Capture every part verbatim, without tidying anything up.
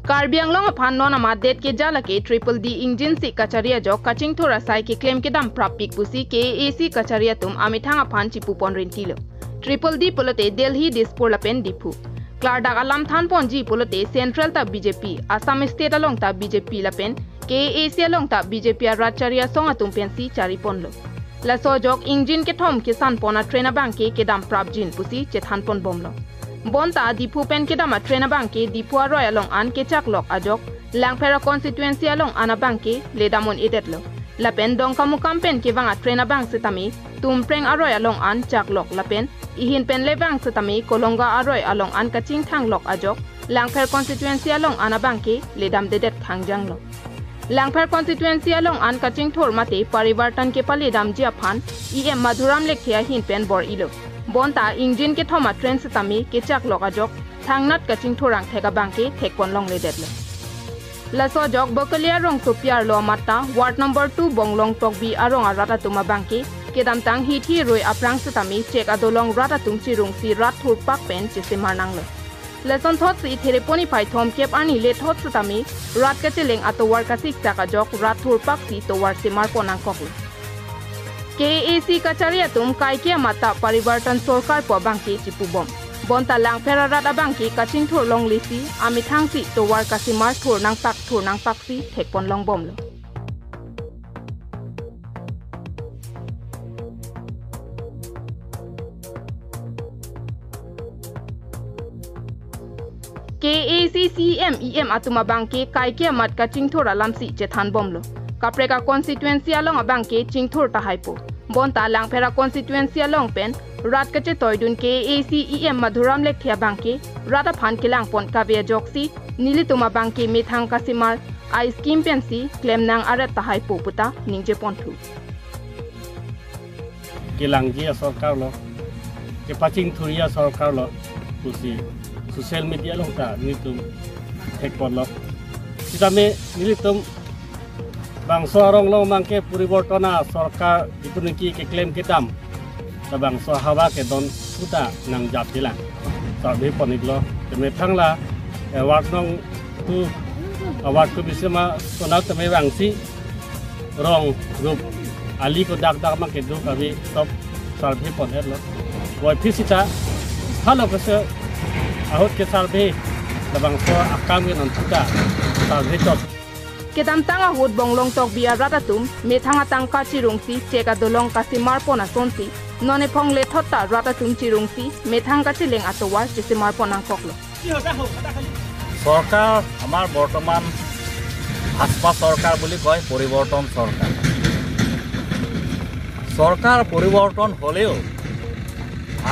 Karbi Anglong aphan non amat det keja lake triple D engine si kachari ajok kachingthur asai keklem kedam prappik pusi K A A C kachari atum amethang aphan chipupon rintilo. Triple D pulote Delhi, Dispur lapen Diphu. Klardak alam thanponji pulote Central ta B J P, Assam State along ta B J P lapen K A A C along ta B J P arat chari asong atum pensi chariponlo. Laso ajok engine kethom kesanpon atrain abangke kedam prapjin pusi chethanponbomlo. Bonta Diphu pen kedam atrain abangke Diphu aroi along an kechaklok ajok Langpher a constituency along an abangke ledam un-edetlo. Lapen Dongkamukam pen kevang atrain abang setame Tumpreng aroi along an chaklok lapen ihin pen le vang setame Kolonga aroi along an kachingthanglok ajok Langpher constituency along an abangke ledamdedet khangjanglo. Langpher constituency along an kachingthur mate Parivartan kepaledamji aphan E M Madhuram Lekthe ahin pen bor-ilo. Bonta engine kethom atrain setame kechaklok ajok thangnat kachingthur angthek abangke thekponlongledetlo. Laso ajok Bokolia rong topiarlo amat ta ward number two Bonglong Tokbi arong arat atum abangke kedamtang hithi rui aphrang setame chek adolong rat atum chirungsi rat thurpak pen chesemar nanglo. Lasonthotsi Thereponi phai thomkep arni lethot setame rat kacheleng atovar kasiksak ajok rat thurpaksi tovar semarpon nangkoklo. K A A C kachari atum kaike amat ta Parivartan sorkar pu abangke chipubom. Bonta Langpher arat abangke kachingthur longlesi amethangsi tovar kasemar thur nangpak thur nangpaksi thekponlongbomlo. K A A C C E M, E M atum abangke kaike amat kachingthur alamsi chethanbomlo. Kaprek a constituency along abangke chingthur tahaipo. Bonta Langpher a constituency along pen rat kachetoidun K A A C E M Madhuram Lekthe abangke rat aphan kelangpon kave ajoksi nelitum abangke methang kasemar a scheme pensi klemnang aret tahaipo puta ningjeponthu. Kelangji asorkar lo, kepachingthurji asorkar lo pusi social media along ta nelitum thekponlo. Sitame nelitum bangso arong along abangke poriborton asorkar ipu niki keklem kedam labangso hawa kedon suda nangjapjilang. Survey pon-iklo, temethang la, eh, ward nong tu, ah, ward tu bisema sona teme vangsi rong rup ali ko dak dak ma keduk abi top survey pon-etlo. Boy phisita halo kese ahut ke survey labangso akam ke non suda survey tot. Kedamtang ahut Bonglong Tokbi arat atum methang atangka chirungsi chek adolong kasemarpon asonsi non ephong lethot ta rat atum chirungsi methang kacheleng atovar chesemarpon nangkoklo. চৰকাৰ আমাৰ বৰ্তমান ভাজপা চৰকাৰ বুলি কয়, পৰিৱৰ্তন চৰকাৰ। চৰকাৰ পৰিৱৰ্তন হ'লেও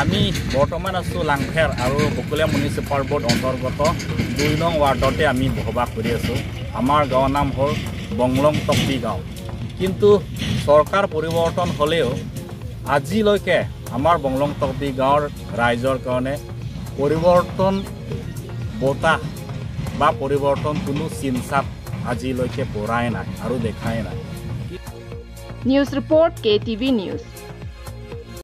আমি বৰ্তমান আছোঁ লাংফেৰ আৰু বকলীয়া মিউনিচিপাল বৰ্ড অন্তৰ্গত দুই নং ৱাৰ্ডতে আমি বসবাস কৰি আছোঁ। আমাৰ গাঁৱৰ নাম হ'ল বংলং তকবি গাঁও। কিন্তু চৰকাৰ পৰিৱৰ্তন হ'লেও আজিলৈকে আমাৰ বংলং তকবি গাঁৱৰ ৰাইজৰ কাৰণে পৰিৱৰ্তন বতাহ বা পৰিৱৰ্তন কোনো চিন-চাপ আজিলৈকে পৰাই নাই আৰু দেখাই নাই। News report, K T V News.